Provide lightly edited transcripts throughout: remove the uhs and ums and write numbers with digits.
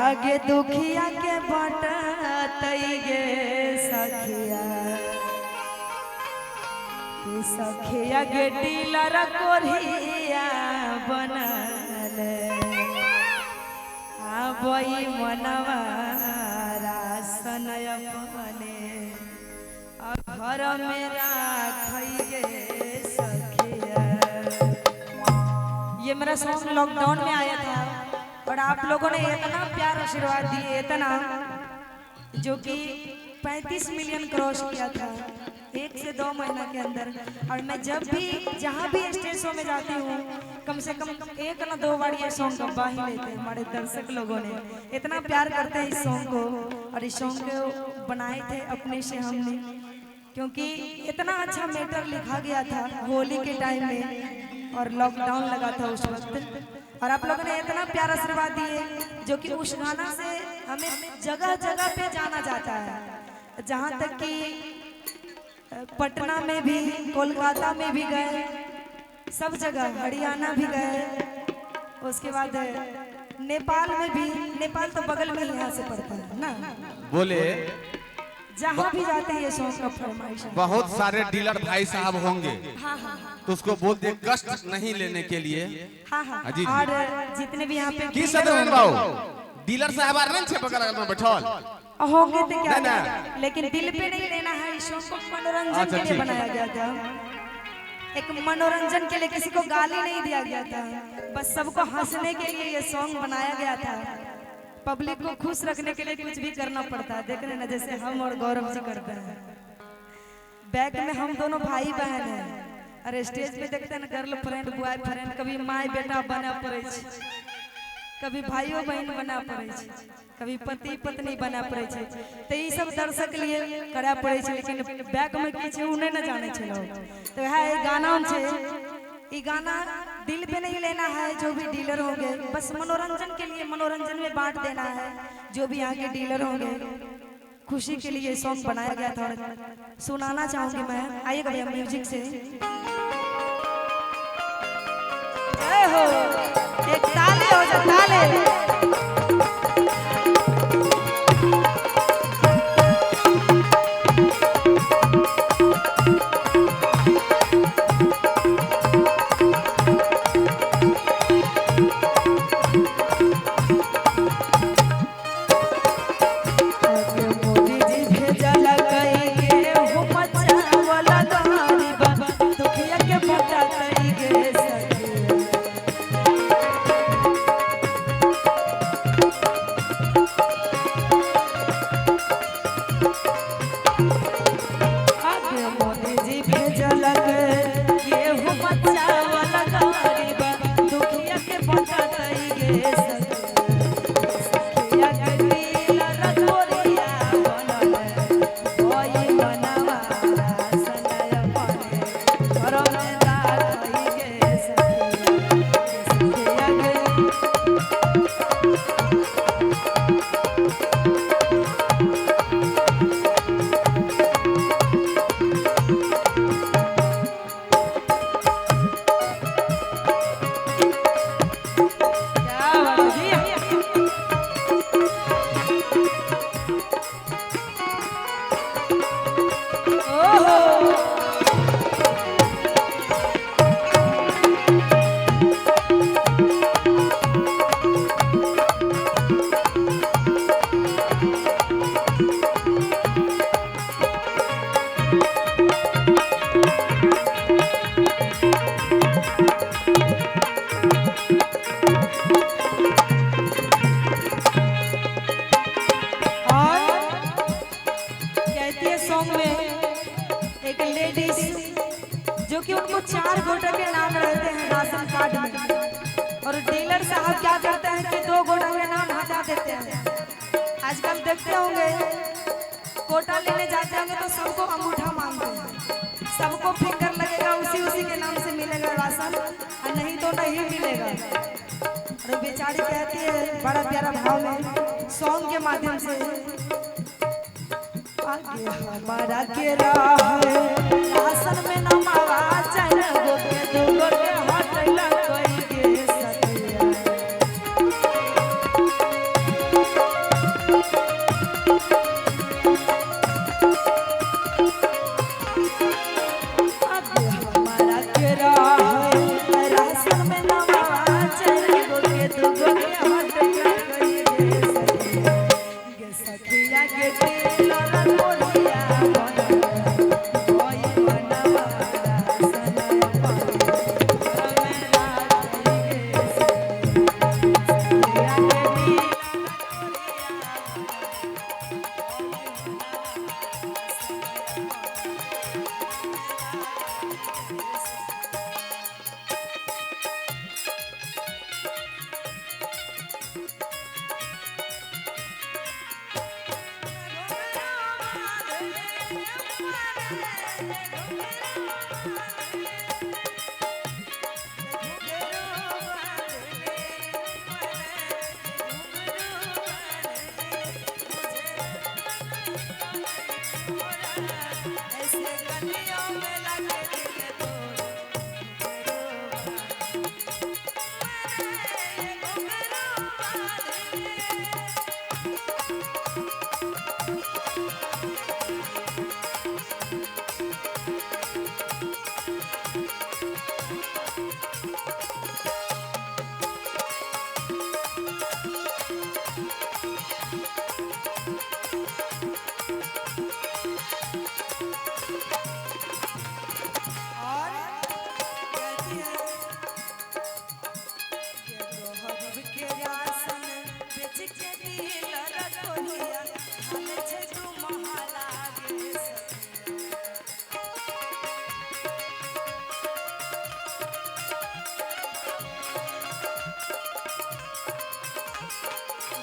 आगे दुखिया के बटतई गे सखिया, कि सखिया गे डीलर कोरिया बनल आबई मनवा रासन अपने घर में राखई गे सखिया। ये मेरा सॉन्ग लॉकडाउन में आया था और आप लोगों ने इतना प्यार आशीर्वाद दिए, इतना जो कि 35 मिलियन क्रॉस किया था 1 से 2 महीना के अंदर। और मैं जब भी जहाँ भी स्टेज शो में जाती हूँ कम से कम 1 ना 2 बार ये सॉन्ग गवा ही लेते हैं। हमारे दर्शक लोगों ने इतना प्यार करते हैं इस सॉन्ग को, और इस सॉन्ग को बनाए थे अपने से हमने, क्योंकि इतना अच्छा मैटर लिखा गया था होली के टाइम में और लॉकडाउन लगा था उस वक्त, और आप लोगों ने इतना प्यार आशीर्वाद दिए जो कि उस गाना से हमें जगह जगह पे जाना जाता है, जहाँ तक कि पटना में भी, कोलकाता में भी गए, सब जगह, हरियाणा भी गए, उसके बाद नेपाल में भी। नेपाल तो बगल में ही यहाँ से पड़ता है ना। बोले जहाँ भी जाते हैं ये सॉन्ग का फरमाइश। बहुत सारे डीलर भाई साहब होंगे। हाँ हाँ हाँ, तो उसको बोल दे कष्ट नहीं लेने के लिए। हाँ हाँ, जी। और जितने भी यहाँ पे की सदन बाबू डीलर साहब आ रहे बगल में बैठल होंगे तो क्या, ना, लेकिन दिल पे नहीं लेना है। इस सॉन्ग को मनोरंजन के लिए बनाया गया था, एक मनोरंजन के लिए, किसी को गाली नहीं दिया गया था, बस सबको हंसने के लिए ये सॉन्ग बनाया गया था। पब्लिक को खुश रखने के लिए कुछ भी करना पड़ता है, देख रहे ना जैसे हम और गौरव जी करते हैं। बैक में हम दोनों भाई बहन हैं, अरे स्टेज पे देखते हैं ना गर्ल फ्रेंड बॉय फ्रेंड, कभी माय बेटा बना पड़े, कभी भाइयों बहन बना पड़े, कभी पति पत्नी बना पड़े, तो ये सब दर्शक लिए करा पड़े, लेकिन बैक में की छै उ नहीं ना जाने छै लोग। तो है गाना छै, ये गाना दिल पे नहीं लेना है। जो भी डीलर होंगे बस मनोरंजन के लिए, मनोरंजन में बांट देना है। जो भी यहाँ के डीलर होंगे खुशी के लिए सॉन्ग बनाया गया था और सुनाना चाहूंगी मैं। आइएगा भैया म्यूजिक से। जय हो, एक ताली हो जाए, ताली। जो कि उनको 4 गोटा के नाम रहते हैं राशन कार्ड में, और डीलर साहब क्या करते हैं कि 2 गोटा के नाम हटा देते हैं। आजकल देखते होंगे कोटा लेने जाते होंगे तो सबको अंगूठा मांगते हैं, सबको फिंगर लगेगा, उसी उसी के नाम से मिलेगा राशन, और नहीं तो नहीं मिलेगा। और बेचारी कहती है बड़ा प्यारा भाव में सॉन्ग के माध्यम से, आगे हमारा के राह राशन में नमावा चल गो के दो गो के हटला कोई के सखिया। दुगो के हट गई गे सखिया गे सखिया गे डीलर कोरिया बन कोई मनवा रासन अपन घर में राखई गे सखिया गे डीलर ऐसे गलियों में लगे दिल तोड़ और कहती है के गरीब के रासन बेच के डीलर कोरिया हाल छै तू महला गे सखिया।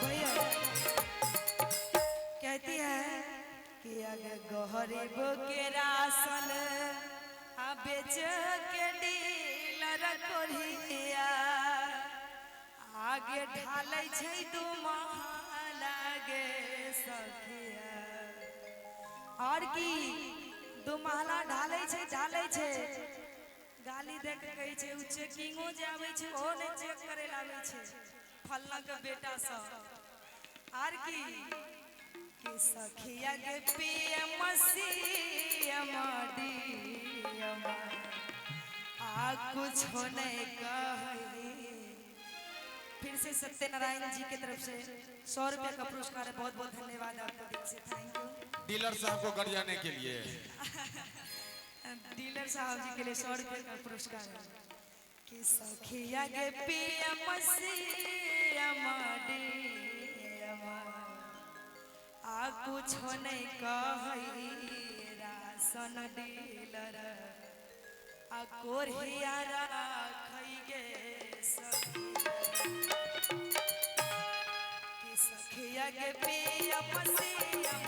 भैया कहती है कि अगर गरीब के रासन आ बेच के डीलर कोरिया आगे ढालै छै दू महला गे सखिया। और की दू महला ढालै छै ढालै छै गाली दे के कहै छै उ चेकिंगो जे आबै छै ओहो नहि चेक करे लए आबै छै फल्ला के बेटा सब। आर की कि सखिया के पीएम सीएम डीएम आ कुछ नहीं कहे। फिर से सत्यनारायण जी के तरफ से 100 रुपये का पुरस्कार है। बहुत बहुत धन्यवाद आपको दिल से, thank you. Dealer साहब को गरियाने के लिए डीलर साहब जी के लिए 100 रुपये का पुरस्कार है। कि सखिया के पीएम सीएम डीएम आ कुछ नहीं कही रासन डीलर आ कोरिया राखई गे सखिया। कि सखिया के पीएम सीएम